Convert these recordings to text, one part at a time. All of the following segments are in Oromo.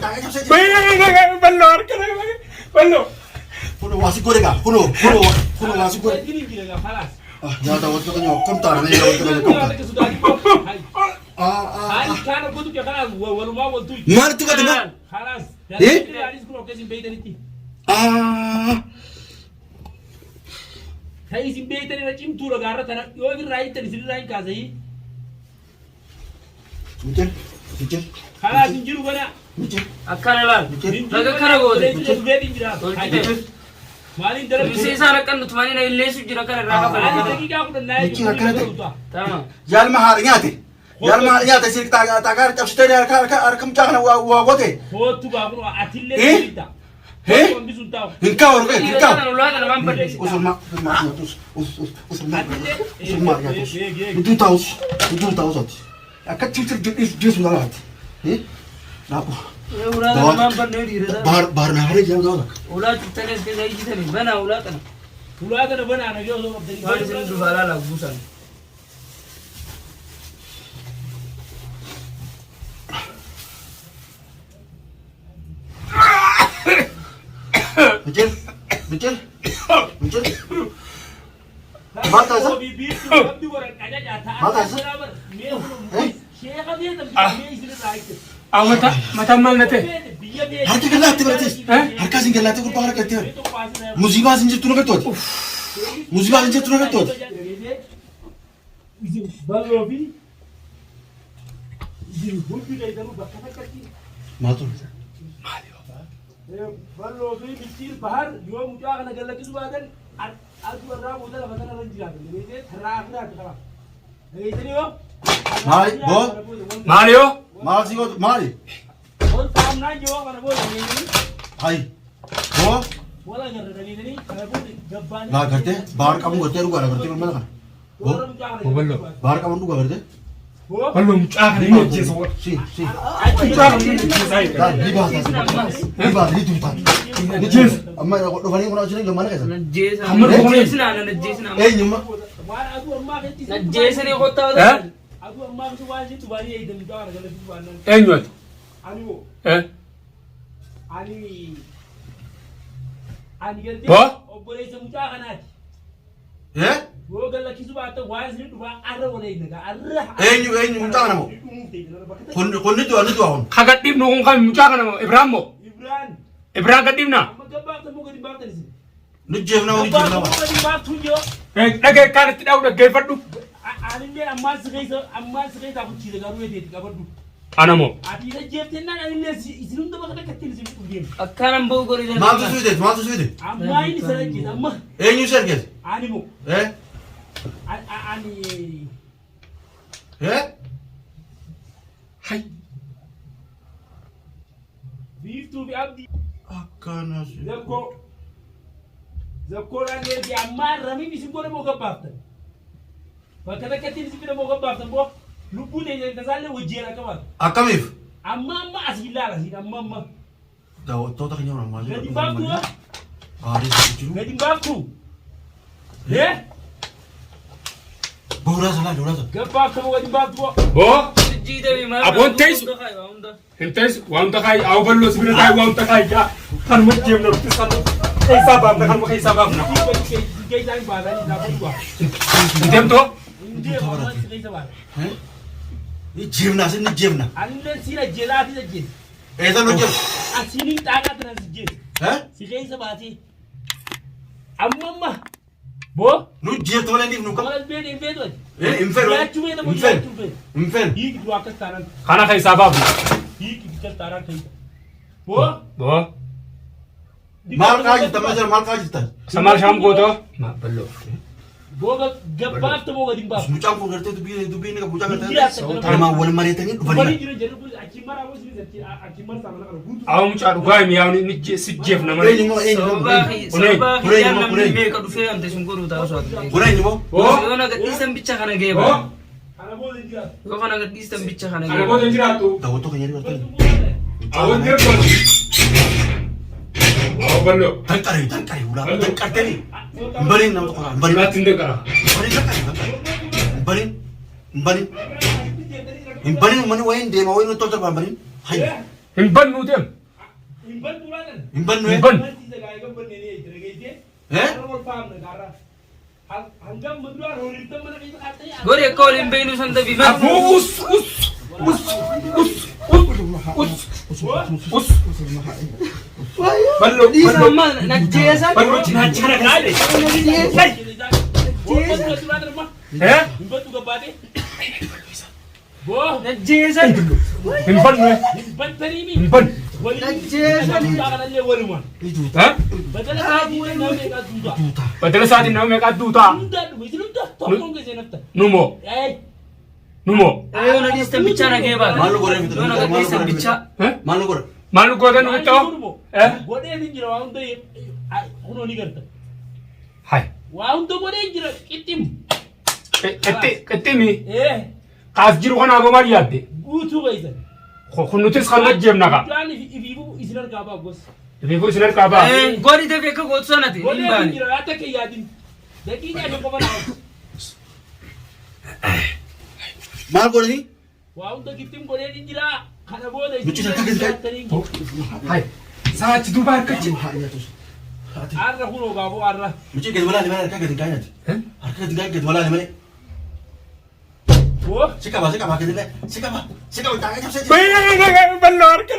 Xaagaa cabsee jira. Balloo harka balloo. Kunoo waa si godhe gaa. Kunoo kunoo kunoo waa si godhe. Ah nyaata wantoota keenya akkam taana mee wantoota keenya akkam taana. Ah ah ah. Maaltu gadi ma? Eh? Ah. Ta'ii isin beektan irra cimtuudha gaarra tana yoo irraa hiittan isin irraa hin kaasanii. Michel Michel Kalaas hin jiru gana. Michel Akkana laal. Baga kana goote. Tolchite. Maaliin dara Ibsee isaan akka nuti manii na illeessu jira kana irraa Ani kafale. daqiiqaa kudhan naa Michi akkana ta'e. Tama. Yaalma haadha nyaate. Yaalma haadha nyaate si xaagaa cabsitee harka harka harka mucaa kana waa waa goote. Kootu baa kun atillee Eh? jirta. Eh? Hambisuun taa'u. Hin kaa'u harka hin kaa'u. Kana ulaa kana waan balleessi. Usurma usurma nyaatu us us usurma usurma nyaatu. Hudduu taa'us hudduu taa'us ati. Akkatti jirtu jeesu lalaati. Eh? Laabu. Ulaa kana waan ballee dhiira. Baar baar naa haree jedhamu daawwata. Ulaa cuftanii as keessa ijjitanii banaa ulaa kana. Ulaa kana banaa nagee osoo qabdanii. Waan isin dhufaa laala buusan. Michel Michel Michel. Maal taasisa? Maal taasisa? Eh? Ah mata mataan maal na ta'e? Harka gallaatti barates. Eh? Harka isin gallaatti gurbaa harka itti hare. Muziibaa isin jirtu nagartu ati. Muziibaa isin jirtu nagartu ati. Bal'oo fi isin hundi keessanuu bakka takkatti Maaltu? Bal'oo fi Michiir Bahar yoo mucaa kana gallachiisuu baatan aduu irraa booda lafa kanarra hin jiraatan. Dhageessee tarraa akiraati qaba. Dhageessanii yoo? Maali? Boo? Maali yoo? Maal si gootu? Maali? Ol taa'amnaan yoo kana booda dhageessanii Hayi. Boo? wal agarra dhageessanii kana booda gabbaanii. Laa gartee baar qabuun gartee dhugaa gartee balbala kana. Boo? Bal'oo. Baar qabuun dhugaa gartee. Balloo mucaa kana inni ajjeesa. Si si. Mucaa kana inni ajjeesa. Laa ni baasa si. Ni baasa ni tumtaa. Ni Ajjeesa. Amma dhufanii kun asirra mana keessa. Najjeesina. Amma dhufanii. Najjeesina najjeesina. Eenyumma? Waan aduu ammaa keessatti. Najjeesini kottaa. Eh? Aduu ammaa keessatti waan isin dhubaanii eegdan mucaa kana gallachiisuu baannaan. Eenyu ati? Ani hoo? Eh? Ani ani galtee Boo? obboleessa mucaa kanaati. Eh? Yoo gallachiisuu baattan waan isin dhufaa arra wal eegna gaa arra. Eenyu eenyu mucaa kana moo? Kun kun ni du'a ni du'a kun. Ka gadhiifnu kun kan mucaa kana moo? Ibraan moo? Ibraan Ibraan gadhiifna? amma gabbaaftan moo gadi baaftan isin? Ni jeefna ni jeefna. Gabbaaftan moo gadi baaftu yoo? Dhagee kaan itti dhahu dhaggeeffadhu. Anillee ammaan si keessa ammaan si keessaa kuchiise garuu eeteeti qabadhu. Ana moo? Ati isa jeeftennaan anillee isin hunda bakka takkatti isin fudhu deema. Akkanan ba'u godhi. Maaltu suute maaltu suute? Ammaa inni sana ajjeese amma Eenyu si argeesse? ani moo Eh? ani Eh? Hay. Biiftuu fi abdii. Akkana si. Zakkoo. Zakkoodhaan erge ammaa ramiin isin godhe moo gabbaaftan? Bakka takkatti isin fide moo gabbaaftan boo lubbuu teenya tasaallee wajjin akka baatu. Akkamiif? Amma amma asii ilaala asiin amma amma. Daawwattoota keenya maal Gadi hin baaftu moo? Gaarii jiru. Gadi hin baaftu. Eh? Booraa sana booraa sana. Gabbaafta moo gadi hin baaftu boo? Boo? Jijjiirame maal? Aboon teessu. Hin teessu waan hunda kaayi haa balloo si bira taayi waan hunda kaayi gaa kanuma deemna nuti sana keessaa baafna kanuma keessaa baafna. Keessaa hin baasanii isaa booda. Hin deemtoo? Hin deemu amma si keessa baasa. Ni jeefna asin ni jeefna. Anillee siin ajjeesa ati ajjeesa. Eessa nu jeefna? Asiin hin xaaqaa turan si jeesa. Eh? Si keessa baasee. Amma amma. Boo. Nu jeeftu malee hin dhiifnu kam? Maal beekte hin beektu ati. Eh, hin fedhu. Jiraachuu beekta moo Hin fedhu. jiraachuu beekta? Hin fedhu. Hiiki dura akkas taanaan. Kana keessaa baafna. Hiiki akkas taanaan keessa. Boo. Boo. Maal kaa jirtan maal maal kaa jirtan? Isa maal shaam gootoo? Balloo. Boo gabbaafta moo gadi hin baaftu? Mucaan kun gartee dubbii dubbii inni qabu mucaan gartee Jiraata. namaan wal mari'atanii Dhufanii dhufanii. jiran jedhu kun achiin maraa moo isinis achiin marsaa mana kana guutuu. Awa mucaa dhugaa himi yaa ni si jeefna malee. Eenyu moo eenyu moo Sababa Kureenya kiyyaan moo namni kureenya? meeqa dhufee ante sun godhu taa'u so'atu. Kun eenyu moo? Boo. Yoo na gadhiistan bicha kana ga'e Boo. bara. Kana booda hin jiraatu. Yoo kana gadhiistan bicha kana Kana ga'e booda bara. hin jiraattu. Daawwattoota keenya gartee. Awa deemtu. Awa balloo. Danqaree danqaree ulaa danqartanii. Hin bariin nama tokko hin bariin. Ulaatti hin danqara. Hin bariin danqaree danqaree. Hin bariin hin bariin. Hin bariin uummanni wayiin deema wayiin tolcha hin bariin. Hayya. Hin bannu deem. Hin bantu laatan. Hin bannu. Hin bannu. Barsiisa gaa'ee kan bannee ni eegde dhageessee. Eh? Har'a wal faamna gaarra. Hangam maduraan horiirtan mana keessa kaa'attanii. Godhi akka waliin beeynu san dafi. Aboo us us us us us us us. Ballo Dhiisa ballo amma najjeesan. ballo cinaacha kana gaale. Eh? Hin bantu gabbaatee. Boo. Najjeesan. Hin bannu. Hin bantanii mi. Hin bannu. Waliin. Kanallee walumaan. Eh? Badala isaatii nama meeqaa duutaa. Badala isaatiin nama meeqaa duutaa? Hundaa dhume isin hunda tokkoon keessee nafta. Numoo numoo. Yoo na dhiistan bichaa nagee baata. Maal nu godhe miti? Yoo na gadhiistan bichaa. Eh? Maal nu godhe? Maal nu gootan nu bittoo? Eh? Godhee hin jira waa hunda kunoo ni garta. Hai. Waa hunda godhee hin jira qixximu. Qixximi Ee kaas jiru kanaaf maal yaadde? guutuu keessan. Kun nutis kan hojjeemna kaa. Mucaan ifiifuu isin harkaa ba'a gosa. Ifiifuu isin harkaa ba'a. Godhi dafi akka gootu sanati. Hin Godhee hin baane. jira akka kee yaadin. Daqiiqaa tokko qofa naa obsi. Maal godhani? Waa hunda qixxim godhee hin jira kana booda isin Mucaan harka gadi jiraattanii hin jiru. Hai. Saachi duuba harkachi. Har'a kunoo gaafuu har'a. Mucaan gadi walaale malee harka gadi hin kaa'inati. Harka gadi hin kaa'in gadi walaale malee. Boo. Si qaba si qaba gadi si qaba si qaba taa'ee cabsee jira. Ballo harka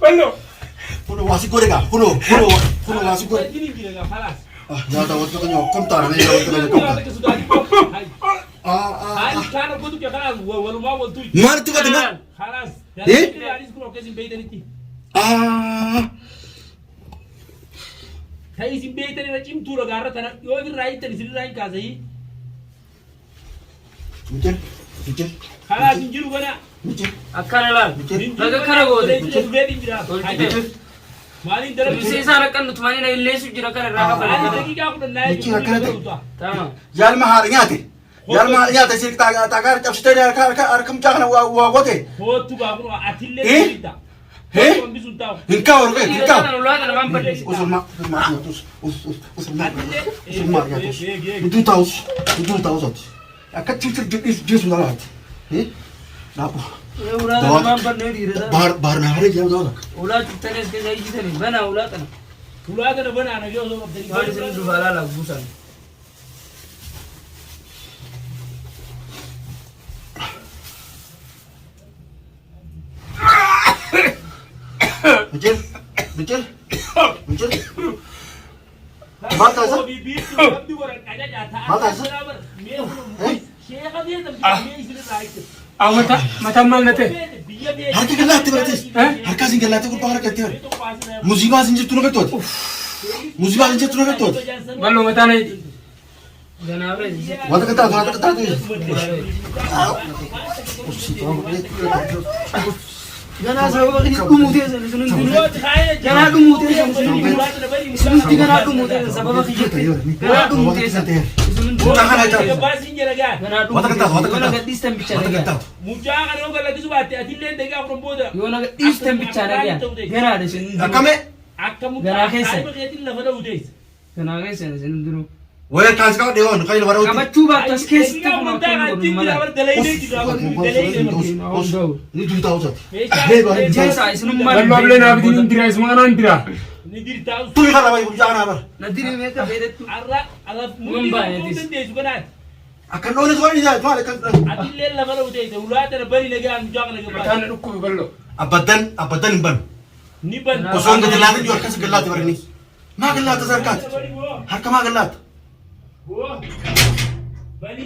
ballo. Kunoo waa si godhe gaa kunoo kunoo kunoo waa si godhe. Wajjin hin jira gaa khalaas. Nyaata wantoota nyaata akkam taana mee wantoota nyaata akkam taana. Haalli kaan oggootu kee khalaas walumaa waltuu. Maaltu godhe maa? Khalaas. Eh? Anis kun akkas hin beeytanitti. Ta'ii isin beeytan irra cimtuudha gaarra tana yoo irraa hiittan isin irraa hin kaasanii. Mucaan mucaan Khalaas hin jiru gana. mucaan Akkana laal. Baga kana goote. goote. Maaliin dara Dursee isaan akka nuti manii na illeessu jira kana irraa Maaliin kafale. daqiiqaa kudhan naa Michi akkana ta'e. Tama. Yaalma haadha nyaate. Yaalma haadha nyaate si taagaa cabsitee harka harka harka mucaa kana waa goote. Kootu gaa kun atillee Eh? jirta. Eh? Hambisuun taa'u. Hin kaa'u harka hin kaa'u. Kana ulaa kana waan balleessu. Usulma usulma nyaatu us us usulma usulma nyaatu. Nutu taa'us nutu taa'us ati. Akka ciicir jedhis jeesu lalaati. Dhaabu. Ulaa kana waan ballee dhiira. Baar baar naa haree jedhamu ta'uu Ulaa cuftanii as keessa ijjitanii banaa ulaa kana. Ulaa kana banaa nagee osoo qabdanii. Waan isin dhufaa laala buusan. Mucaan mucaan mucaan. Maal taasisa? Maal taasisa? Ah mata mataan maal na ta'e? Harka gallaatte barates. Harka isin gallaatte gurbaa harka itti bare. Muuziqaa isin jirtu nagartu ati. Muuziqaa isin jirtu nagartu ati. Ballo mataa na hidhi. Ganaa feesi. Wanta kan taatu wanta kan taatu. Ganaa sababa kiyya dhumuu teessan isin hundinuu. Ganaa dhumuu teessan isin hundinuu. Isin hundi ganaa dhumuu teessan sababa kiyyatti. Ganaa dhumuu teessan isin hundinuu. Mucaa kana taatu. Ganaa dhumuu Wanta kan taatu wanta teessan. kan Yoo na taatu. gadhiistan bichaa Wanta kan nagaa. taatu. Mucaa kana yoo gallakkisu baatte atillee daqiiqaa kudhan booda. Yoo na gadhiistan bichaa nagaa. Ganaadha isin hundinuu. Akkame Akka mucaa Garaa keessa. saayima keetiin lafa dha'u teessa. Ganaa keessan isin hundinuu. Wayii kaas qaba dhiyoo kan ilma dhawutti. Qabachuu baattu as keessatti kun akka hin godhu mala. Ni duutaa usati. Jeesaa isinummaan. Ballo ablee naa bitiin hin dira isuma kanaan dira. Ni dirtaa usu. Tumi kana bayi mucaa kana bara. Na diree meeqa fayyadatu. Arra alaf murtii baay'atis. dandeessu kanaati. Akka dhoone tuqaa ni taatu maal akka. Atillee lafa dha'u teessa. Ulaa tana bari nagaa mucaa kana Mataan gabbaa. na dhukkubi ballo. Abbadan abbadan hin banu. Ni ban. Osoo hin gadi laatin jiru harkas gallaatti barani. Maa gallaata harkaati? Harka maa gallaata? Bani.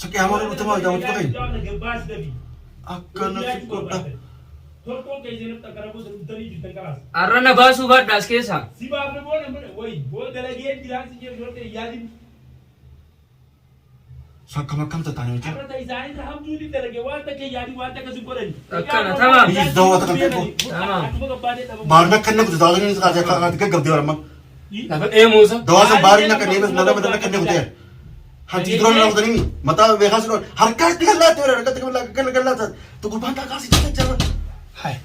Saqqee hamaa dhufte maa daawwatu ta'e. Akkana si godha. Tokkoon keessan akkana gosa dhuftanii jirtan kalaas. Arra na baasuu baadha as keessaa. Si baafne booda wayi booda dalagee jiraan si jedhu yoo ta'e yaadin Sakkam akkam tattaane hojii. Har'a ta'e isaanii hamtuutiin dalage waan takka yaadin waan takka si godhani. Akkana, tamaam. Biyyi dawaa takka ta'e. Tamaam. Akkuma gabbaatee dhabamu. Baarna akka inni kute taatanii gaggabdee warma. Lafa dheemuusa. Dawaa san baariin akka inni nama nama akka inni kute. Hanti duraan nama kutanii mataa beekaa sun harkaa itti gallaatte bara harkaa itti gallaatte gurbaan taakaa si jala jala. Hai.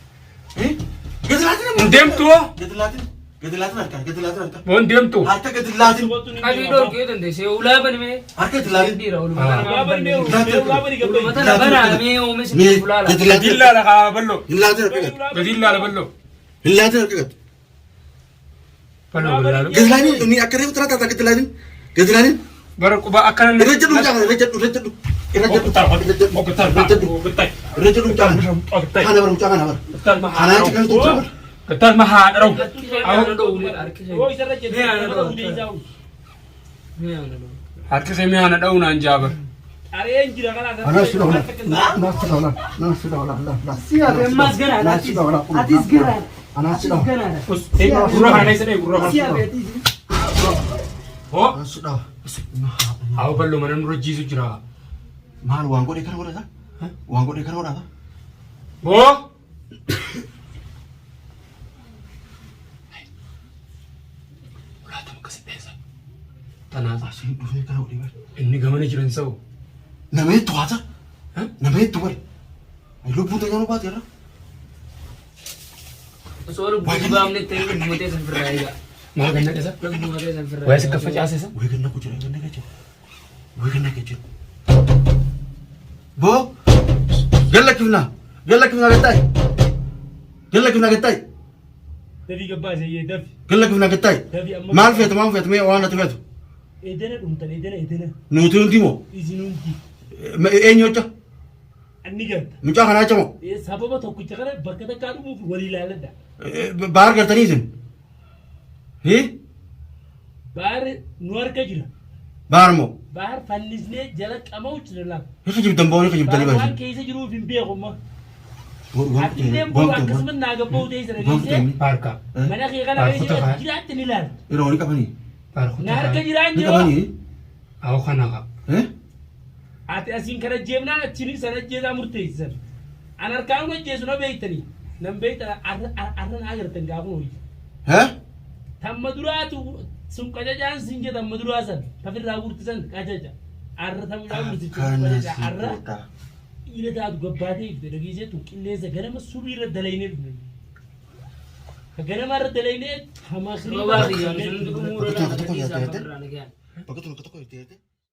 Gadi laatin. Hin deemtu hoo? Gadi laatin. Gadi laatin harka. Gadi laatin harka. Boon deemtu. Harka gadi laatin. Qabii dhorkee dandeesse ulaa banamee. Harka gadi laatin. Dhiira Ulaa uluma bani mee ulaa bani gabbayi. Uluma tana banaa mee oomisha Mee fulaala. gadi Gadi laatin. laala haa ballo. Hin laatin harka gadi. Gadi laala ballo. Hin laatin harka gadi. Ballo laala. Gadi laatin inni akka reefu taraa taata gadi laatin. Gadi laatin. Bara quba akkana. Irra jedhu mucaa kana irra jedhu irra jedhu. Irra jedhu. Irra jedhu. Irra jedhu. Irra jedhu mucaa kana. Kana bara mucaa kana bara. Kanaa achi kan tuuta bara. Gattal ma haa dharaw. Harki kee ana dhowwee harki kee. Yoo isarra jedhu Mee ana nama dhowwu. hundeessaa oolu. Mee ana dhowwu. Harki kee mi'a na dha'u naan jaabar. Qareen jira kana Anaa si dhawla. Anaa si dhawla. Anaa si dhawla. Si hafe ammas ganaadha. Anaa si dhawla. Atis ganaadha. Anaa si dhawla. Ganaadha. Gurra kana isa dhee gurra Si kana. hafe atis. Hoo. Anaa si dhawla. Haa ballo mana nurra jiisu jira. Maal waan godhe kana godhata? Waan godhe kana godhata? Hoo. Ulaatama akkasi dheessa. Tanaaf Asiin dhufee kana godhe bara. inni gamana jiran sa'u. Nama hedduu haata. Nama hedduu bara. Lubbuun tajaajila baate irra. Osoo lubbuu baafne ta'e lubbuu ta'e san firraa eega. Maal ganna dhisa? Lubbuu ta'e san firraa Waa'ee si kaffacaasisa? Wayii ganna kujira ganna gajjira. Wayii ganna gajjira. Boo. Galla kifna. Galla kifna gattaay. Galla kifna gattaay. Dafii gabbaase iyyee dafi. Galla kifna gattaay. Dafi amma. Maal feetu maal feetu mee waan ati feetu. Edena dhumtan edena edena. Nuti hundi moo Isin hundi. eenyu jecha Anni ganta. mucaa kanaa jecha moo Sababa tokkicha kana bakka takkaa dhumuuf walii ilaaladha. Baar gartanii isin. Hii Baar nu harka jira. baar moo Baar fannisnee jala qama'u jira lafa. Hiika jibdan boon hiika jibdanii Baar waan baay'ee. keessa jiruuf hin beeku amma. Waan Atillee waan akkasuma naa gabba'u ta'e sana dhiisee Baarka. mana kee kana Baar keessa kutaa kaa. jiraatti ni ilaala. Yeroo ni qabanii. Baar Na harka kutaa. jiraan Ni jiru. qabanii. Haa kana kaa. Ati asiin kana jeemnaan achiin sana ajjeesaa murteessisan. An harkaan ajjeesu na beektanii. Nan beektan arra na agartan gaafa hoyi. Tamma duraatu sun qacacaan sin jedha tamma duraa san tafirraa guurtisan qacaca. Arra tammucaa guurtisan qacaca. Arra dhiira taatu gabbaatee ifte dhageessee tun qilleensa ganama subii irra dalaynee dhufne. Ka ganama irra dalaynee hama Sababa kiyyaan sun dhumuu irra lafa dhiisaa firraa nagaan. Bakka tokko tokko itti